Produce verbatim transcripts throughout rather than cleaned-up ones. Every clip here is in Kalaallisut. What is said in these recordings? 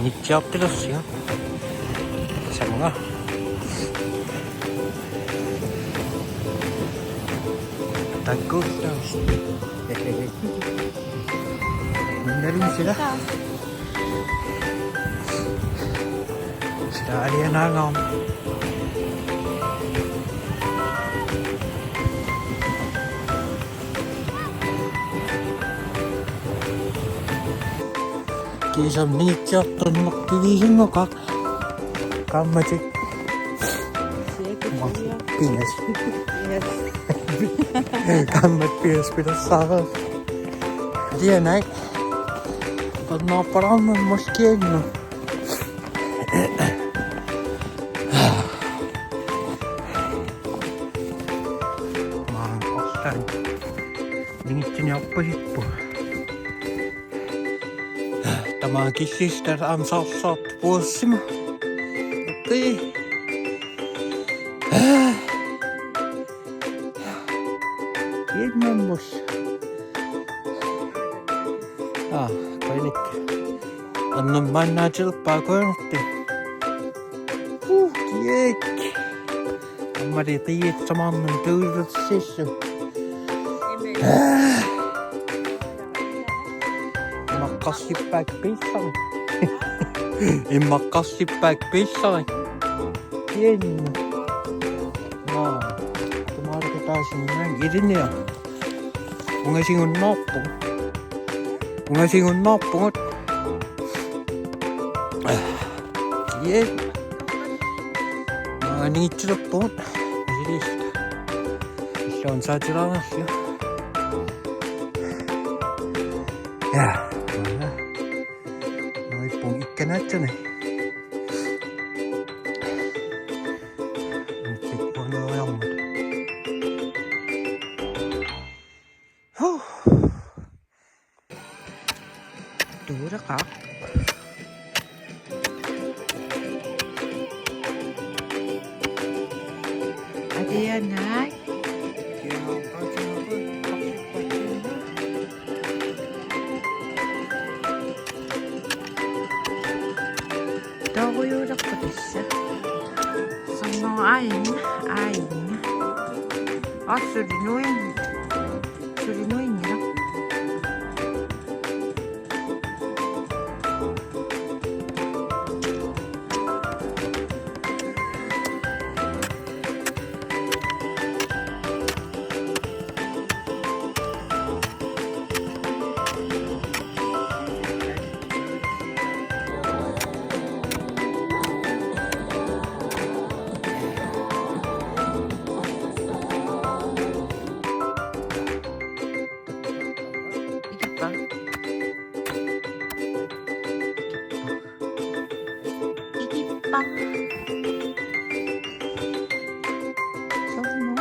Nitsiartilersia. Samanga. Takkuttaus. Nalun sila. Sila alianaangaarmat. Kiisami nitsiartorneq piviusunngukku. Qaammatit. Pingas. Qaammat pingas pilersaaraq. Alianaak. Qannaarpalaarmat maskiannu. Maanga ortaan. Ningitsiniarpasippoq. Tamaat kissistat aamma saarsaartut puussima. Okei. Kiinnammus. Aa, koinik. Annammaannaatilerpaa koinerti. Huh, kiek. Aamma qiitsamaarnun tuulersisu. Imaqqarsippaat piissami. Imaqqarsippaat piissami. Kiinna. Naa. Tumaarikataasinnaan ilinia. Ungasigunnaarpugut. Ungasigunnaarpugut. Ie. Maaniitsilerpugut. Ilis. Illuun saatilaarnerlu. Ja. Nuippun ikkanaatsunni. Nuippun nuiarmut. Huh. Tuulaqaaq. Alianaak. Torujuulerput tassa. Sanna ain, ain. Assut nuin. Suli nuinngilaq. Ikippa. Ikippa. Soorlu.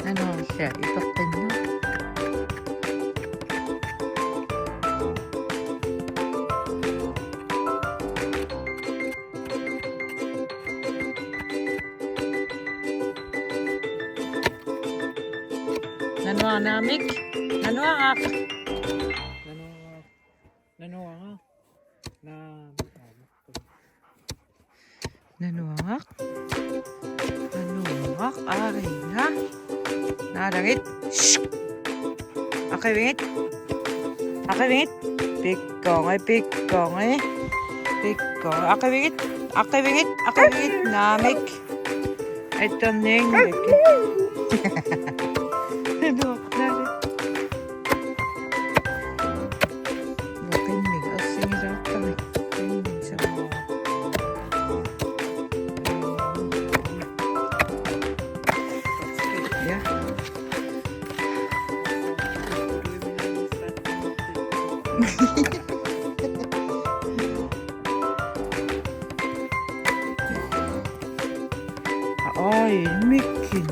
Nanuarli ipeqqinna. Nanuarnaamik. Nanuaraq. Nanuaraq. Nanuaraq. Naa. Nanuaraq. Nanuaraq. Aringa. Naalagit. Shh. Aqivigit. Aqivigit. Pikkogi, pikkogi. Pikkogi. Aqivigit. Aqivigit. Aqivigit. Naamik. Aittorniinngilakka. Nanuaraq. Qimmiga assigilaartarami. Qimmiga samaa. Ai, immikkut.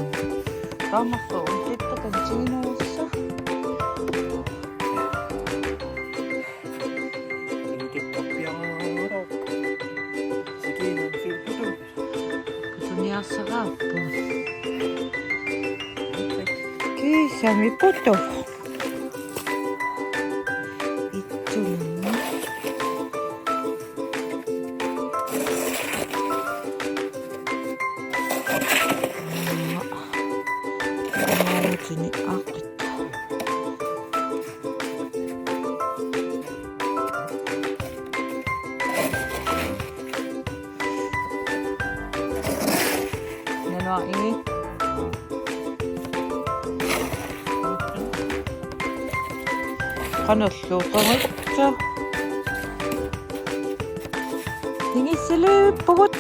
Tamarlu ukittaqan tiinuussa. Putunik arsaraappoq. Kiisami putu. Ittulimmi. Aamma. Aamma tuni aqit. Nanuaq ii. Qanorlu qangatsa. Inissiliippugut.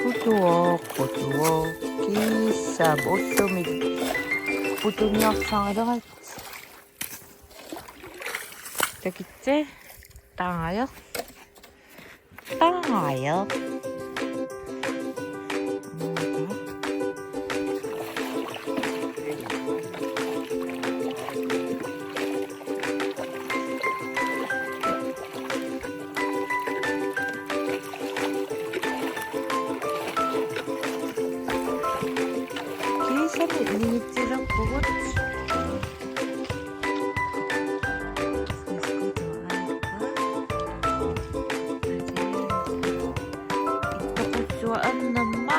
Putuvoq, putuvoq, kiisami ullumi putuniarsarilerat. Takitsi, taangajoq. Taangajoq. Kiisami inissiliippugut. Ittoqutsuaq annamma.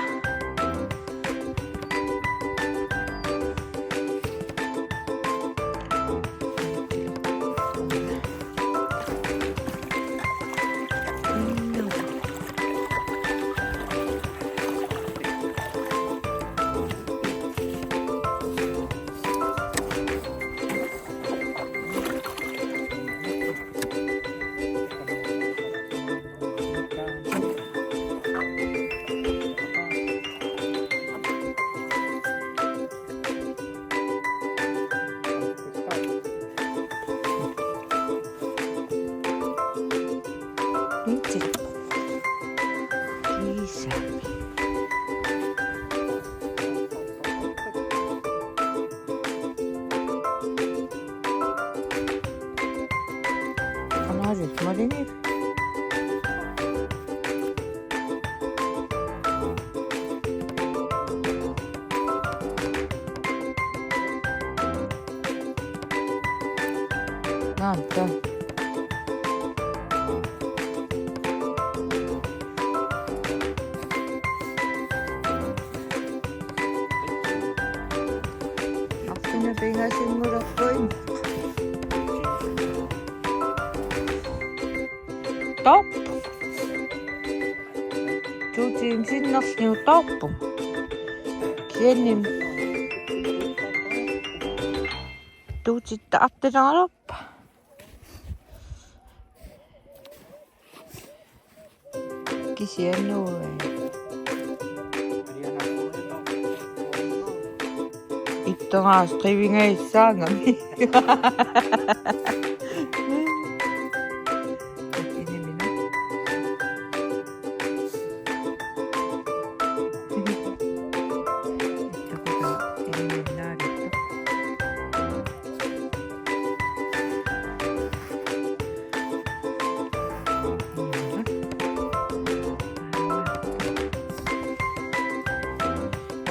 Kiisa. Qanaasit malini. Naamta. Arfineq-pingasunngulerpoq. Toorpugut. To timer sinnerlugit toorpugut. Kisianni to timer arfineq-aappaat. Kisianni. Ittoraas qivingaissaangami.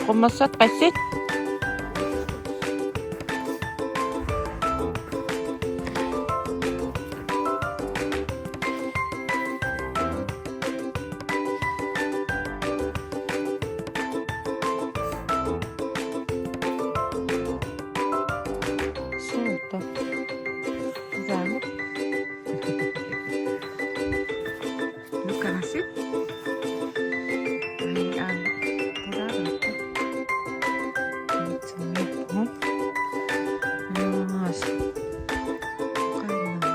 Qummassat qassit? Suuta. Taanna. Nukarasi. Ai, aana. Taanna. Taanna. Aas. Qaanna.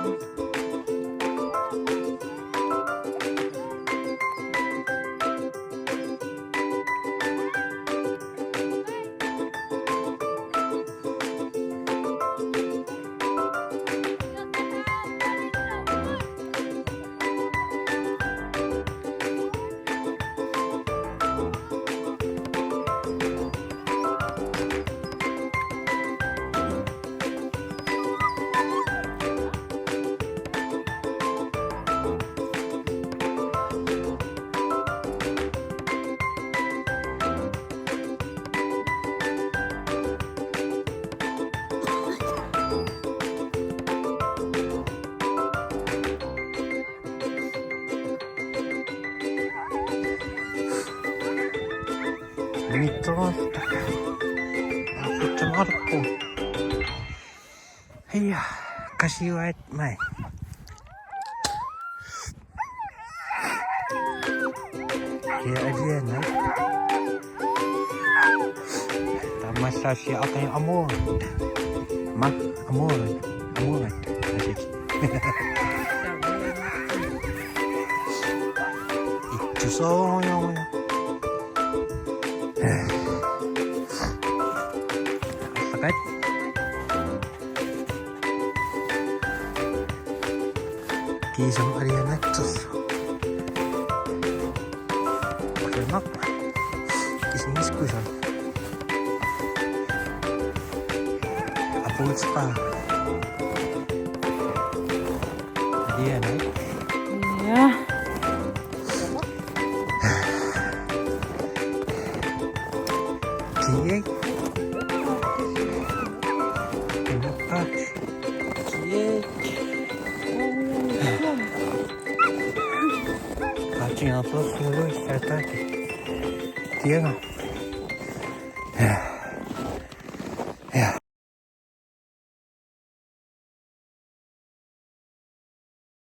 Mittarasta. Aappattamarpu. Hiya, qasiuat mai. Kia alianai. Tamassasia atai amor. Ma, amor. Amor. Asik. Ittusoorujorujoq. Allaqat. Kiisami alianaatsorsuaq. Qimaq. Kisimiiskusoq. Apuuteqaaq. Alianai. Ja. Kiek. Kiek. Catching up those little shit. Kiek.